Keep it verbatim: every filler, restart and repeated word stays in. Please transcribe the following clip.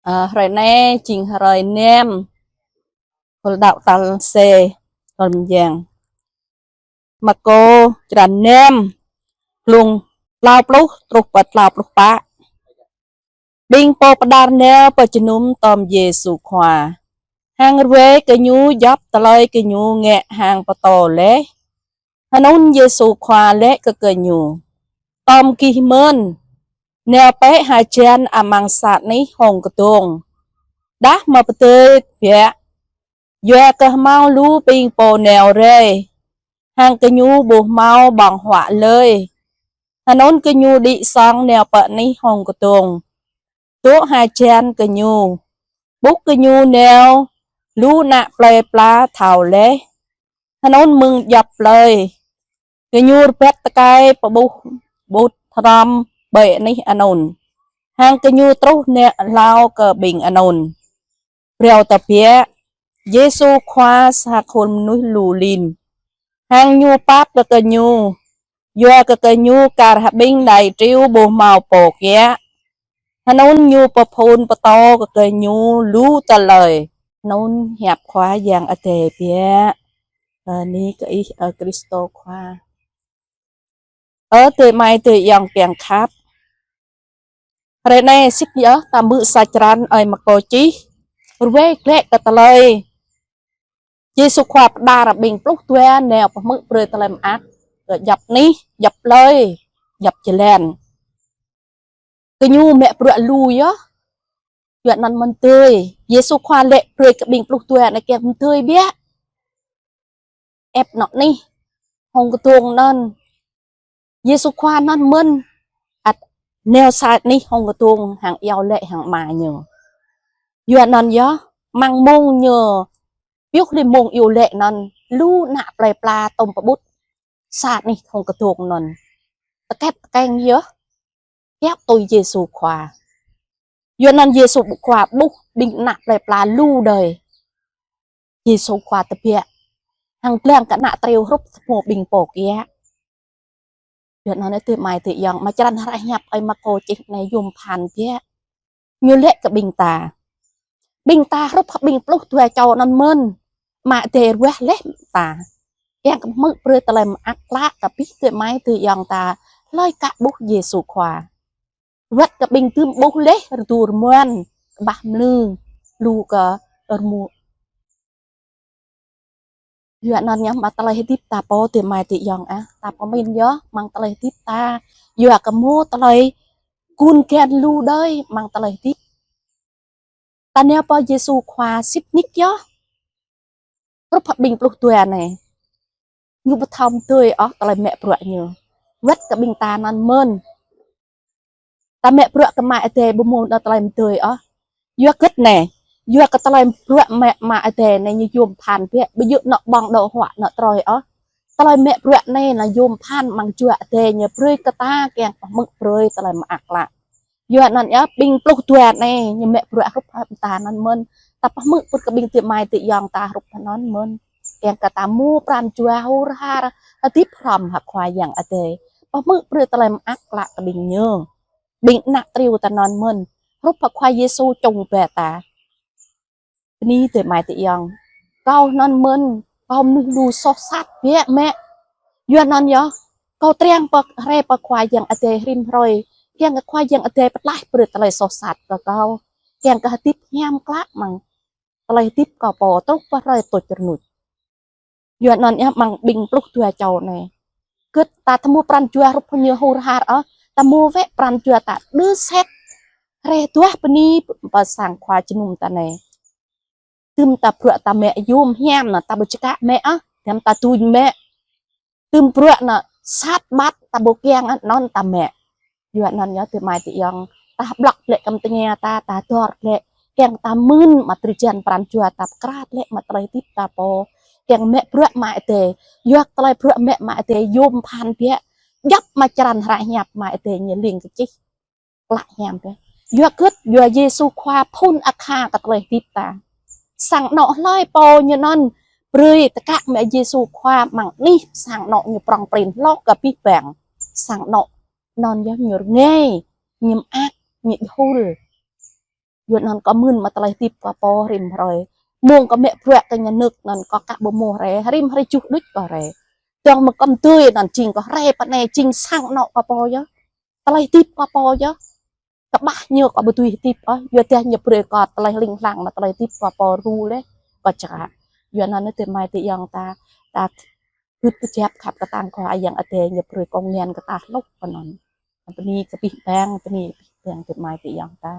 Ơ, hrơi anai jing hrơi năm khul đăo tal C, khul mơyang. Markô črăn năm, glông klâo pluh truh pơ klâo pluh pă. Ƀing pô pơđar nao pơjơnum tom Yêsu Khua, hăng ruai kơ Ñu djŏp tơlơi gơñu ngă hăng pơtô laih. Hơnŭn Yêsu Khua laĭ kơ gơñu: Tom gih mơ̆n, nao pĕ hơjăn amăng sa anih hông kơdông, đah mơ̆ pơdơi biă, yua kơ hơmâo lu ƀing pô nao rai, hăng gơñu ƀu hơmâo ƀơ̆ng huă lơi. Hơnŭn gơñu đĭ sŏng nao pơ anih hông kơdông, dŏ hơjăn gơñu. Ƀuh gơñu nao, lu ană plơi pla thâo laih. Hơnŭn mơ̆ng djŏp plơi, gơñu rơbat tơkai pơƀuh ƀut hrŏm ƀơi anih anŭn, hăng gơñu truh nao hlâo kơ ƀing anŭn. Phrâo tơbiă, Yêsu Khua sa khul mơnuih lu lin, hăng Ñu pap kơ gơñu, yua kơ gơñu kar hăng ƀing đai triu ƀu hơmâo pô kiă. Hơnŭn Ñu pơphun pơtô kơ gơñu lu tơlơi. Hơnŭn hiăp Khua Yang Adai biă. Bơni kơ Ih, ơ Krist Khua. Ơ adơi amai adơi ayŏng kiăng khăp, hrơi anai sĭt yơh ta hmư̆ sa črăn ơi Markô čih, ruai glaĭ kơ tơlơi Yêsu Khua pơđar ƀing pluh dua nao pơhmư̆ brơi tơlơi mơak kơ djŏp anih, djŏp plơi, djŏp jơlan. Gơñu mă bruă lu yơh, yua anŭn mơ̆n dơi. Yêsu Khua laĭ brơi kơ ƀing pluh dua anai kiăng mơ̆n dơi biă. Ĕp nŏk anih hông kơdông anŭn. Yêsu Khua anŭn mơ̆n ăt nao sa anih hông kơdông hăng iâu laĭ hăng Ama Ñu. Yua anŭn yơh, amăng mông Ñu pioh lĕ mông iâu laĭ anŭn, lu ană plơi pla tŏm pơƀut sa anih hông kơdông anŭn. Tơkĕt tơkeng yơh, kiăo tui Yêsu Khua. Yua anŭn Yêsu Khua ƀuh ƀing ană plơi pla lu đơi, Yêsu Khua tơbiă, hăng blang kơ ană triu hrup samơ̆ ƀing pô kiă. Yua anŭn adơi amai adơi ayŏng, mă črăn hră hiăp ơi Markô čih anai yôm phăn biă. Ñu laĭ kơ ƀing ta, ƀing ta hrup hăng ƀing pluh dua čô anŭn mơ̆n, Ama Adai ruah laih ta, kiăng kơ pơhmư̆ brơi tơlơi mơak klă kơ abih adơi amai adơi ayŏng ta hlơi kă ƀuh Yêsu Khua. Wơ̆t kơ ƀing dưm ƀuh laih rơdu rơmuăn, kơƀah mlư, lu kơ rơmô. Yua anŭn yơh amăng tơlơi hơdip ta pô adơi amai adơi ayŏng ah, ta pơmĭn yơh amăng tơlơi hơdip ta, yua kơ hơmâo tơlơi gun gan lu đơi amăng tơlơi hơdip. Ta nao pơ Yêsu Khua sĭt nik yơh. Hrup hăng ƀing pluh dua anai, Ñu ƀu thâo mơ̆n dơi ôh tơlơi mă bruă Ñu. Wơ̆t kơ ƀing ta anŭn mơ̆n, ta mă bruă kơ Ama Adai ƀu hơmâo tơlơi mơ̆n dơi ôh. Yua hơget anai? Yua kơ tơlơi bruă mă Ama Adai anai ñu yôm phăn biă, ƀu djơ̆ anŏ ƀơ̆ng đơ̆ huă anŏ trơi ôh. Tơlơi mă bruă anai anŭn yôm phăn amăng jua Adai ñu brơi kơ ta kiăng pơhmư̆ brơi tơlơi mơak klă. Yua anŭn yơh ƀing pluh dua anai ñu mă bruă hrup hăng ta anŭn mơ̆n. Ta pơhmư̆ brơi kơ ƀing adơi amai adơi ayŏng ta hrup hăng anŭn mơ̆n, kiăng kơ ta hơmâo pran jua hur har, hơdip hrŏm hăng Khua Yang Adai, pơhmư̆ brơi tơlơi mơak klă kơ ƀing ñu, ƀing ană triu ta anŭn mơ̆n, hrup hăng Khua Yêsu čung ba ta. Bơni adơi amai adơi ayŏng. Kâo anŭn mơ̆n, kâo mơnuih lu soh sat biă mă. Yua anŭn yơh, kâo triang pơ, rai pơ Khua Yang Adai rĭm hrơi, kiăng kơ Khua Yang Adai pơtlaih brơi tơlơi soh sat kơ kâo, kiăng kơ hơdip hiam klă amăng tơlơi hơdip kâo pô truh pơ hrơi tuč rơnuč. Yua anŭn yơh amăng ƀing pluh dua čô anai, hơget ta hơmâo pran jua hrup hăng ñu hur har ôh, ta hơmâo wơ̆t pran jua ta đơ sĕt, rơduah bơni pơ sang Khua jơnum ta anai. Tơm ta bruă ta mă yôm hiam anŭn ta ƀu čơkă mă ôh, tơm ta tuñ mă. Tơm bruă anŭn sat ƀăt ta ƀu kiăng anŭn ta mă. Yua anŭn yơh adơi amai adơi ayŏng, ta blŏk glaĭ kơ tơngia ta, ta dor glaĭ, kiăng ta mưn mă drơi jan pran jua ta pơkra glaĭ mă tơlơi hơdip ta pô, kiăng mă bruă Ama Adai. Yua kơ tơlơi bruă mă Ama Adai yôm phăn biă. Djŏp mă črăn hră hiăp Ama Adai ñu leng kơ čih klă hiam biă. Yua hơget? Yua Yêsu Khua phŭn akha kơ tơlơi hơdip ta. Sang anŏ hlơi pô ñu anŭn brơi tơkă mă Yêsu Khua amăng anih sang anŏ ñu prŏng prin hloh kơ abih bang. Sang anŏ anŭn yơh ñu rơngai, ñu mơak, ñu djơ̆ hul. Yua anŭn kâo mưn mă tơlơi hơdip kâo pô rĭm hrơi. Mơ̆ng kâo mă bruă kơ nhà nước anŭn kâo kă ƀu mơ̆ rai, rĭm hrơi juh đôč kâo rai. Tơdang mơ̆ kâo mơdơi anŭn jing kâo rai pơ anai jing sang anŏ kâo pô yơh. Tơlơi hơdip kâo pô yơh. Kơƀah ñu kâo ƀu dưi hơdip ôh, yua dah ñu brơi kâo tơlơi hling hlang mă tơlơi hơdip kâo pô ru lĕ kâo čơkă. Yua anŭn adơi amai adơi ayŏng ta, ta gưt kơjăp khăp kơtang kơ Khua Yang Adai ñu brơi kông ngăn kơ ta hlŏk kơ anŭn. Bơni kơ abih bang, bơni abih bang adơi amai adơi ayŏng ta.